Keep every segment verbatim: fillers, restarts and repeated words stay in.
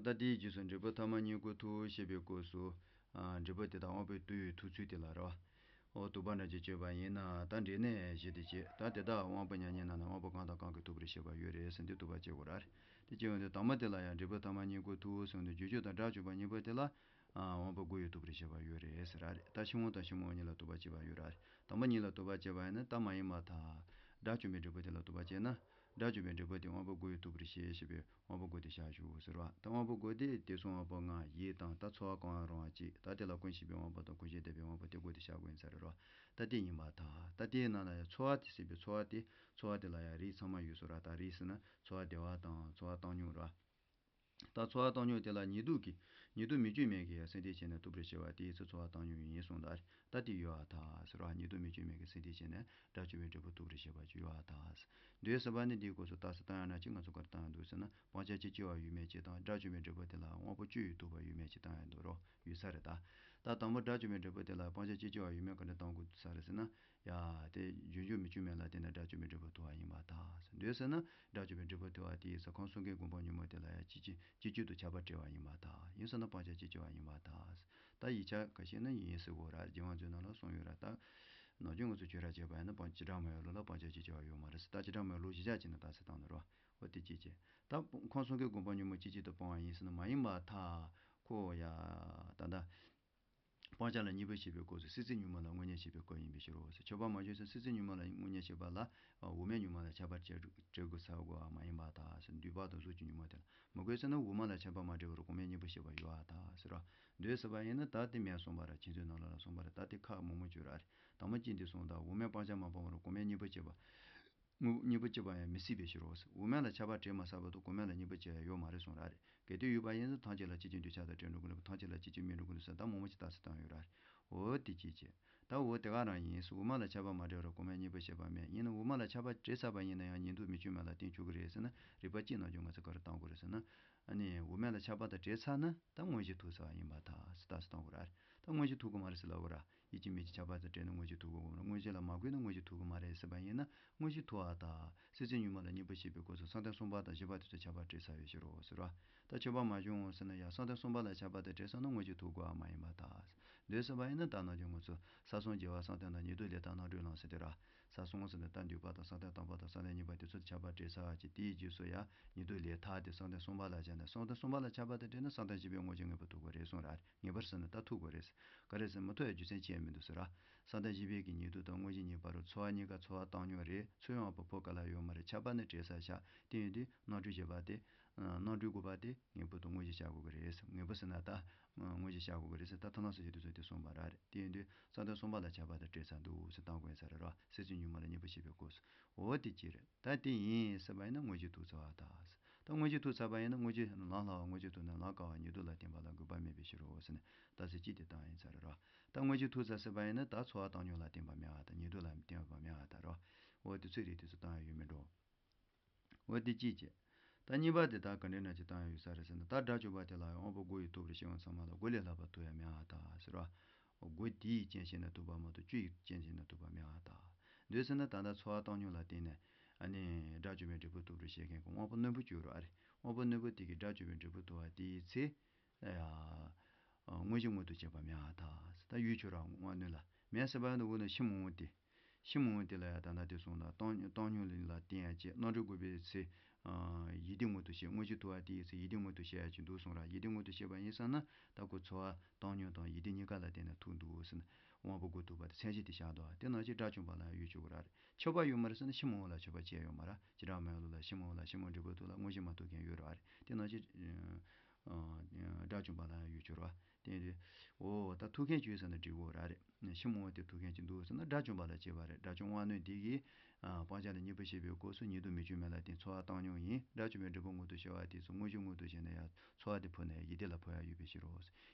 ད་དེའི་རྗེས་སུ་འབྲས་བུ་ཐ་མ་གཉིས་ཀོ་ཐུག་ཞེས་པའི་སྐབས་སུ། ཨ། འབྲས་བུ་དེ་དག་དབང་པོའི་དུས་ཐུག་ཚུལ་དེ་ལ་རེད་བ། འོ། དུ་བ་འདྲ་ཅིག་བརྗོད་པ་ཡིན་ན། ད་འབྲས་གནས་ཞེས་དེ་བྱས། ད་དེ་དག་དབང་པོ་མྱ་ངན་ན་ན་དབང་པོ་གང་དང་གང་གིས་ཐུག་པར་བྱེད་པ་ཡོད་རེད་ཟེར་དུས་དུ་བ་བྱེད་དགོས་ར་རེད། དེ་བྱེད་ཡོང་དུས་དང་པོ་དེ་ལ་ཡང་འབྲས་བུ་ཐ་མ་གཉིས་ཀོ་ཐུག་ཟེར་དུས་རྗེས་འཇུག་དང་སྒྲ་འཇུག་པ་གཉིས་པོ་དེ་ལ། ཨ། དབང་པོ་དགུ་ཡིས་ཐུག་པར་བྱེད་པ་ཡོད་རེད་ཟེར་ར་རེད། ད་ཕྱི་མ་དང་ཕྱི་མ་གཉིས་ལ་དུ་བ་བྱེད་པ་ཡོད་ར་རེད། དང་པོ་གཉིས་ལ་དུ་བ་བྱེད་པ་ཡིན་ན་ད་མ་ཡིན་པར་ཐལ། སྒྲ་བཅོམ་པའི་འབྲས་བུ་དེ་ལ་དུ་བ་བྱེད་ན། སྒྲ་བཅོམ་པའི་འབྲས་བུ་དེ་དབང་པོ་དགུ་ཡིས་ཐུག་པར་བྱེད་ཞེས་པའི་དབང་པོ་དགུ་དེ་བཞག་ཞུ་ཟེར་བ། ད་དབང་པོ་དགུ་དེ་དེ་གསུམ་དབང་པོ་ལྔ་ཡིད་དང་། ད་ཚོར་བ་གང་ཡང་རུང་བ་གཅིག་ད་དེ་ལ་ཀུན་ཤེས་པའི་དབང་པོ་དང་ཀུན་ཤེས་ལྡན་པའི་དབང་པོ་དེ་དགུ་དེ་བཞག་དགོས་ཡིན་ས་རེད་རོ། ད་དེ་ཡིན་པར་ཐལ། ད་དེའི་ནང་ལ་ཡང་ཚོར་བ་དེ་ཟེར་བའི་ཚོར་བ་དེ། ཚོར་བ་དེ་ལ་ཡང་རིགས་ཚང་མ་ཡོད་ས་ར། ད་རིགས་ཟེར་ན་ཚོར་བ་བདེ་བ་དང་ཚོར་བ་བཏང་སྙོམས་ར། ད་ཚོར་བ་བཏང་སྙོམས་དེ་ལ་ཉེ་དུ་གི། ཉེ་དུ་མི་བཅོས་མིན་གྱིས་ཡང་སེམས་གཏད་བྱས་ནས་ཐུག་པར་བྱེད་པ་དེའི་ཚེ་ཚོར་བ་བཏང་སྙོམས་ཡིན་གསུངས་ད། ད་དེ་ཡོད་པར་ཐལ་ཟེར་བ། ཉེ་དུ་མི་བཅོས་མིན་གྱིས་སེམས་གཏད་བྱས་ནས་སྒྲ་བཅོམ་པའི་འབྲས་བུ་ཐུག་པར་བྱེད་པ་ཅིག་ཡོད་པར་ཐལ། འདོད་ཟེར་བ་ནི་འདིའི་སྐབས་སུ་རྟགས་སུ་བཏང་ཡང་ན་ཅི། ང་ཚོ་ག་རེ་བཏང་ཡང་འདུག་ཟེར་ན། སྤང་བྱ་སྤྱི་སྤྱོད་པ་ཡོད་མེད་གཅིག་དང་། སྒྲ་བཅོམ་པའི་འབྲས་བུ་དེ་ལ་དབང་པོ་བཅུ་ཡིས་ཐུག་པ་ཡོད་མེད་གཅིག་བཏང་ཡང་འདུག་རོ། ཡོད་ས་རེད་ད། ད་དང་པོ་སྒྲ་བཅོམ་པའི་འབྲས་བུ་དེ་ལ་སྤང་བྱ་སྤྱི་སྤྱོད་པ་ཡོད་མེད་ག་འདྲ་བཏང་དགོས་ས་རེད་ཟེར་ན། ཡ། དེ་རྗེས་འཇུག་མི་བཅོས་མིན་ལ་བརྟེན་ནས་སྒྲ་བཅོམ་པའི་འབྲས་བུ་ཐུག་པ་ཡིན་པར་ཐལ། འདོད་ཟེར་ན་སྒྲ་བཅོམ་པའི་འབྲས་བུ་ཐུག་པ་དེའི་ཚེ་ཁམས་གསུམ་ཀའི་སྒོམ་སྤང་ཉོན་མོངས་དེ་ལ་ཡང་སྤྱི་སྤྱི་སྤྱི་སྤྱོད་དུ་ཁྱབ་པ་བྲལ་བ་ཡིན་པར་ཐལ། ཡིན་ཟེར་ན་སྤང་བྱ་སྤྱི་སྤྱོད་པ་ཡིན་པར་ཐལ། ད་ཡིག་ཆ་ཁ་ཤས་ནི་ཡིན་ཟེར་གོ་ར། རྒྱལ་དབང་མཛོད་ནང་ལ་གསུངས་ཡོད་ར། ད་ནམ་རྒྱུན་ང་ཚོ་བྱེ་བྲག་བྱས་པ་ཡིན་ན་སྤང་བྱེ་བྲག་སྨྲ་བའི་ལུགས་ལ་སྤང་བྱ་སྤྱི་སྤྱོད་པ་ཡོད་མ་རེད་ཟེར། ད་བྱེ་བྲག་སྨྲ་བའི་ལུགས་གཞི་བཞག་བྱས་ན་རྟགས་གསལ་བཏང་ནི་རོ། འོ་དེ་གཅིག་བྱས། ད་ཁམས་གསུམ་ཀའི་སྒོམ་སྤང་ཉོན་མོངས་སྤྱི་སྤྱོད་དུ་སྤང་བ་ཡིན་ཟེར་ན་མ་ཡིན་པར་ཐལ། ཁོ་ཡ། ད་ལྟ། སྤང་བྱ་ལ་གཉིས་པོ་བྱེད་པའི་སྐབས་སུ་སྲིད་རྩེ་གཉུག་མ་ལ་དངོས་གཉེན་བྱེད་པའི་སྐབས་ཡིན་པའི་ཕྱིར་རོ་ཟེར། ཁྱད་པར་མ་བྱུང་ཟེར། སྲིད་རྩེ་གཉུག་མ་ལ་དངོས་གཉེན་བྱེད་པ་ལ། འོག་མའི་གཉུག་མ་ལ་ཁྱད་པར་འབྲེལ་དགོས་ས་དགོས་པ་མ་ཡིན་པར་ཐལ་ཟེར། འདུས་པ་དང་གཟུགས་ཀྱི་གཉུག་མ་དེ་ལ་མི་དགོས་ཟེར་ན། འོག་མ་ལ་ཁྱད་པར་མ་འབྲེལ་བར་གོང་མའི་གཉེན་པོ་བྱེད་པ་ཡོད་པར་ཐལ་ཟེར་རོ། འདོད་ཟེར་བ་ཡིན་ན་ད་དེ་མེད་གསུངས་པ་རེད། མཁྱེན་བརྩེ་ནོར་ལྷ་ལ་གསུངས་པ་རེད། ད་དེ་ཁག་མང་པོ་བྱོས་ར་རེད། དང་པོ་གཅིག་འདི་གསུངས་དང་། འོག་མའི་སྤང་བྱ་མ་སྤངས་པར་གོང་མའི་གཉེན་པོ་བྱེད་པ། དངོས་གཉེན་པོ་བྱེད་པ་ཡང་མི་སྲིད་པའི་ཕྱིར་རོ་ཟེར། འོག་མ་ལ་ཁྱད་པར་འབྲེལ་མ་བསགས་བར་དུ་གོང་མ་ལ་གཉེན་པོ་བྱེད་ཡ་ཡོད་མ་རེད་གསུངས་ར་རེད། གལ་ཏེ་ཡོད་པ་ཡིན་ན་ཐམས་ཅད་ལ་སྐྱེ་མཆེད་འདོད་ཆགས་དང་བྲལ་འགྲོ་གི་འདུག་ཐམས་ཅད་ལ་སྐྱེ་མཆེད་མེད་འགྲོ་གི་འདུག་ཟེར། ད་མང་པོ་ཅིག་རྟགས་གསལ་བཏང་ཡོད་ར་རེད། འོ་དེ་གཅིག་བྱས། ད་འོ་དེ་ག་རང་ཡིན་ཟེར། འོག་མ་ལ་ཁྱད་པར་མ་འབྲེལ་བར་གོང་མའི་གཉེན་པོ་བྱེད་པ་མེད། ཡིན་ན་འོག་མ་ལ་ཁྱད་པར་འབྲེལ་ཚར་བ་ཡིན་ན་ཡང་ཉེ་དུ་མི་བཅོས་མིན་ལ་བརྟེན་ཆོག་གི་རེད་ཟེར་ན། རིགས་པ་གཅིག་ནམ་རྒྱུན་ང་ཚོས་ག་རེ་བཏང་དགོས་རེད་ཟེར་ན། ཨ་ནི་འོག་མ་ལ་ཁྱད་པར་དང་བྲལ་ཚར་ན་ད་དངོས་གཞི་ཐུག་ཚར་བ་ཡིན་པར་ཐལ་ཟེར་རྟགས་གསལ་བཏང་དགོས་ར་རེད། ད་དངོས་གཞི་ཐུག་གི་མ་རེད་ཟེར་ལབ་དགོས་ར། ཡིད་ཀྱི་མིག་གི་ཁྱད་པར་དང་བྲལ་ན་དངོས་གཞི་ཐུག་དགོས་གོ། དངོས་གཞི་ལ་མ་གོས་ན་དངོས་གཞི་ཐུག་གི་མ་རེད་ཟེར་བ་ཡིན་ན། དངོས་གཞི་ཐུག་པར་ཐལ། སྲིད་རྩེ་གཉུག་མ་ལ་གཉེན་པོ་བྱེད་པའི་སྐབས་སུ་བསམ་གཏན་གསུམ་པ་དང་བཞི་པ་དེ་ཚོ་ཁྱད་པར་འབྲེལ་ཚར་བའི་ཕྱིར་རོ་ཟེར་བ། ད་ཁྱད་པར་མ་བྱུང་ཟེར་ན་ཡང་བསམ་གཏན་གསུམ་པ་ལ་ཁྱད་པར་དང་བྲལ་ཚར་ན་དངོས་གཞི་ཐུག་དགོས་པ་མ་ཡིན་པར་ཐལ། འདོད་ཟེར་བ་ཡིན་ན་ད་ནམ་རྒྱུན་ང་ཚོ་ས་གསུམ་རྒྱལ་བ་བསམ་གཏན་དང་ཉེ་དུ་ལས་དང་རྣམ་གྲོལ་ལམ་ཟེར་དེ་ར། ས་གསུམ་ཟེར་ན་ད་འདུས་པ་དང་བསམ་གཏན་དང་པོ་དང་བསམ་གཏན་གཉིས་པ་དེ་ཚོ་ཁྱད་པར་འབྲེལ་ཚར་བ་ཅིག་དེའི་རྗེས་སུ་ཡང་ཉེ་དུ་ལས་ཐ་དེ་བསམ་གཏན་གསུམ་པ་ལ་སྦྱར་ནས། བསམ་གཏན་གསུམ་པ་ལ་ཁྱད་པར་དང་བྲལ་ན་བསམ་གཏན་བཞི་པའི་དངོས་གཞི་ངེས་པར་ཐུག་དགོས་རེད་གསུངས་ར། ངེས་པར་ཟེར་ན་ད་ཐུག་དགོས་རེད། ག་རེ་ཟེར་ན་མི་ཐུག་ཡ་རྒྱུ་མཚན་ཅི་ཡང་མི་འདུག་ཟེར་ར། བསམ་གཏན་བཞི་པའི་གི་ཉེ་དུ་དང་དངོས་གཞི་གཉིས་བར་རུ་ཚོར་བ་གཉིས་ཀ་ཚོར་བ་བཏང་སྙོམས་རེད། ཚོར་ཡོང་བ་ཕོ་ག་ལ་ཡོད་མ་རེད། ཁྱད་པར་ནི་འབྲེལ་ས་བཞག་དེ་ཡིན་དུས་རྣམ་གྲོལ་བཞི་པ་དེ། རྣམ་གྲོལ་དགུ་པ་དེ་ངེས་པར་དུ་དངོས་གཞི་བཞག་དགོས་ཀྱི་རེད། ངེས་པར་ཟེར་ན་ད་དངོས་གཞི་བཞག་དགོས་ཀྱི་རེད་ཟེར། ད་ཐར་ལམ་སེལ་བྱེད་དུས་ཚོད་དེ་གསུངས་པ་ར་རེད། དེ་ཡིན་དུས་བསམ་གཏན་གསུམ་པ་ལ་ཁྱད་པར་དང་བྲལ་ཚར་འདུག་ཟེར་བཏང་དགོས་ས་རེད་ར། སྲིད་རྩེ་གཉུག་མ་ལ་གཉེན་པོ་བྱེད་པའི་སྐབས་སུ། འོ་དེ་གཅིག་རེད། ད་དེ་ཡིན་ཟེར་བ་ཡིན་ན་དངོས་གཞི་ཐུག་ཚར་བ་ད། ད་དངོས་གཞི་ཐུག་ཚར་བ་ཡིན་ན་དངོས་གཞི་ལམ་སླ་བ་དངོས་གཞི་ཐུག་ན་ལམ་དཀའ་བ་ཉེ་དུ་ལ་བརྟེན་པ་ལ་དགོས་པ་མེད་པའི་ཕྱིར་རོ་ཟེར་ནས་རྟགས་གསལ་གཅིག་དེ་བཏང་ཡིན་ས་རེད་ར། ད་དངོས་གཞི་ཐུག་ཚར་ཟེར་བ་ཡིན་ན་ད་ཚོར་བ་བཏང་སྙོམས་ལ་བརྟེན་པ་མེད་པ་དང་ཉེ་དུ་ལ་བརྟེན་པ་མེད་པ་ད་རོ། འོ་དེ་ཚོའི་རིགས་དེ་ཚོ་བཏང་ཡ་ཡོད་མེད་འགྲོ། འོ་དེ་གཅིག་བྱས། ད་གཉིས་པ་དེ་ད་ག་འདྲའི་ནང་གཅིག་བཏང་ཡ་ཡོད་ས་རེད་ཟེར་ན། ད་སྒྲ་བཅོམ་པ་དེ་ལ་ཡང་དབང་པོ་དགུ་ཡིས་ཐུག་པར་བྱེད་པ་ཚང་མ་ལ་དགུ་ལས་ལྷག་པ་ཐུག་ཡ་མེད་པར་ཐལ་ཟེར་བ། དགུ་དེ་ཡི་རྐྱེན་བྱས་ནས་ཐུག་པ་མ་གཏོགས་བཅུ་ཡི་རྐྱེན་བྱས་ནས་ཐུག་པ་མེད་པར་ཐལ། འདོད་ཟེར་ན་ད་ལྟ་ཚོར་བ་བཏང་སྙོམས་ལ་བརྟེན་ནས། ཨ་ནི་སྒྲ་བཅོམ་པའི་འབྲས་བུ་ཐོབ་རེ་བྱེད་མཁན་གྱི་དབང་པོ་རྣོན་པོ་བཅུག་རོགས་ཨ་རེ། དབང་པོ་རྣོན་པོ་དེ་གིས་སྒྲ་བཅོམ་པའི་འབྲས་བུ་ཐོབ་པ་དེའི་ཚེ། ཨ། དངོས་གཞི་མངོན་དུ་བྱེད་པ་མེད་པར་ཐལ། ད་ཡུལ་ཆོས་ར་དབང་རྣོན་ལ་མེད་ཟེར་བ་ཡང་དུ་འོ་ན་ཕྱི་མ་འོང་སྟེ། ཕྱི་མ་འོང་དེ་ལ་ཡང་ད་ལྟ་དེ་གསུངས་ན་བཏང་བཏང་སྙོམས་ལ་བརྟེན་ཡ་བྱས་རྣམ་གྲོལ་དགུ་པའི་ཚེ། ཡིད་བདེ་མངོན་དུ་བྱེད། དངོས་གཞི་ཐོབ་པ་དེའི་ཚེ་ཡིད་བདེ་མངོན་དུ་བྱེད་ཡ་ཅིག་འདུག་གསུངས་ར། ཡིད་བདེ་མངོན་དུ་བྱེད་པ་ཡིན་ཙང་ན་ད་ཁོ་ཚོར་བ་བཏང་སྙོམས་དང་ཡིད་བདེ་གཉིས་ཀ་ལ་བརྟེན་ནས་ཐུག་འདུག་ཟེར་ན། དབང་པོ་དགུ་ཐུག་པ་དེ་མཚན་གཞི་དེ་བཞག་འདུག་དེ་ནང་བཞིན་སྒྲ་བཅོམ་པ་ལ་ཡང་ཡུལ་ཆོས་དགོས་ར་རེད། མཆོད་པ་ཡོད་མ་རེད་ཟེར་ན་ཕྱི་མ་འོང་ལ་མཆོད་པ་བྱས་ཡོད་མ་རེད། བྱེ་བྲག་སྨྲ་བའི་ལུགས་ལ་ཕྱི་མ་འོང་ལ་ཕྱི་མ་འབྲས་བུ་ཐོབ་ལ་དངོས་གཞི་མ་ཐུག་མཁན་ཡོད་རེད་བ་རེད། དེ་ནང་བཞིན་སྒྲ་བཅོམ་པ་ལ་ཡང་ཡུལ་ཆོས་རེད་བ། དེ་ཡིན་དུས། འོ་ད་ཐུག་མཁན་བྱོས་ཟེར་ན་འགྲིག་གོ་ར་རེད། ཕྱི་མ་འོང་དེ་ཐུག་མཁན་ཅིག་འདུག་ཟེར་ན་སྒྲ་བཅོམ་པ་ལ་བྱེད་པ་རེད། སྒྲ་བཅོམ་དབང་རྣོན་དེ་གིས། སྤང་བྱ་ལ་གཉེན་པོ་བྱེད་པའི་སྐབས་སུ་ཉེ་དུ་མི་བཅོས་མིན་ལ་བརྟེན་ཚོར་བ་བཏང་སྙོམས་ཡིན། སྒྲ་བཅོམ་པའི་འབྲས་བུ་མངོན་དུ་བྱེད་པ་དེ་ཚོ་དངོས་གཞི་མངོན་དུ་བྱས་ན་ཡང་ཚོར་བ་དེ་འཕོ་ན་ཡང་ཡིད་བདེ་ལ་འཕོ་ཡ་ཡོད་པའི་ཕྱིར་རོ།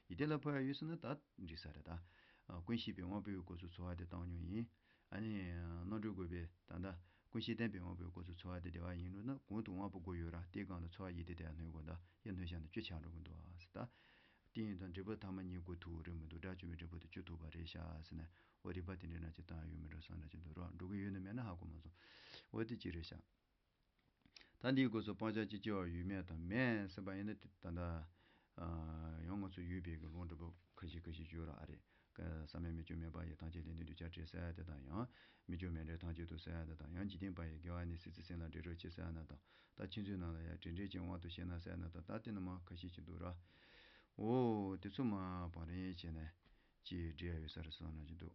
ཡིད་བདེ་ལ་འཕོ་ཡ་ཡོད་ཟེར་ན་ད་འགྲིག་ས་རེད་ད། ཀུན་ཤེས་པའི་དབང་པོའི་སྐབས་སུ་ཚོར་བ་དེ་བཏང་སྙོམས་ཡིན། ཨ་ནི། རྣམ་གྲོལ་དགུ་པའི་ད་ལྟ་ཀུན་ཤེས་ལྡན་པའི་དབང་པོའི་སྐབས་སུ་ཚོར་བ་དེ་བདེ་བ་ཡིན་རུང་ན་གོང་དུ་དབང་པོ་དགུ་ཡོད་ར་དེའི་སྒང་ལ་ཚོར་བ་ཡིད་བདེ་དེ་ཡང་སྣོན་དགོས་ད་ཡ་སྣོན་བཞག་ན་བཅུ་ཆགས་འགྲོ་གི་འདུག་ཨ་ཟེར་ད། དེ་ཡིན་དང་འབྲས་བུ་ཐ་མ་གཉིས་ཀོ་ཐུག་རེད་མི་འདུག་སྒྲ་བཅོམ་པའི་འབྲས་བུ་དེ་བཅུ་ཐུག་པ་རེད་ཤག་ཟེར་ན། འོ་རིགས་པ་དེ་འདྲའི་ནང་ཅིག་བཏང་ཡ་ཡོད་མེད་འགྲོ་བསམ་འདྲ་ཅིག་འདུག་རོགས་འགྲོ་གི་ཡོད་ན་མེད་ན་ཧ་གོ་མ་སོང་། འོ་དེ་གཅིག་རེད་ཤག་ད་འདིའི་སྐབས་སུ་སྤང་བྱ་སྤྱི་སྤྱོད་པ་ཡོད་མེད་དང་མེད་ཟེར་བ་ཡིན་ན་དེ་ད་ལྟ། ཡང་ང་ཚོ་ཡོད་པའི་གི་ལུང་འདྲ་པོ་ཁ་ཤས་ཁ་ཤས་ཡོད་ར་ཨ་རེད། བསམ་ཡས་མི་བསྐྱོད་མེད་པ་ཡི། ཐམས་ཅད་ལས་འདས་གདུལ་བྱ་བྲལ་ཟེར་ཡ་དེ་དང་ཡང་། མི་བསྐྱོད་མེད་འབྲས་ཐམས་ཅད་རྟོགས་ཟེར་ཡ་དེ་དང་ཡང་། འཇིག་རྟེན་པ་ཡི་དགེ་བ་ནི། སྲིད་རྩེ་སེམས་ལ་འདྲེས་གྲོལ་ཕྱིར་ཟེར་ཡ་ན་དང་། ད་ཁྱེད་ཚོའི་ནང་ལ་ཡ་འདྲེས་འདྲེས་ཀྱི་དབང་དུ་བྱས་ན་ཟེར་ཡ་ན་དང་། ད་དེ་ནི་མ་ཁ་ཤས་ཅིག་འདུག་ར། འོ་དེ་ཚོ་མ་བང་རིམ་བྱས་ནས་ཅིག་འབྲི་ཡ་ཡོད་ས་རེད་བསམ་ན་ཅིག་འདུག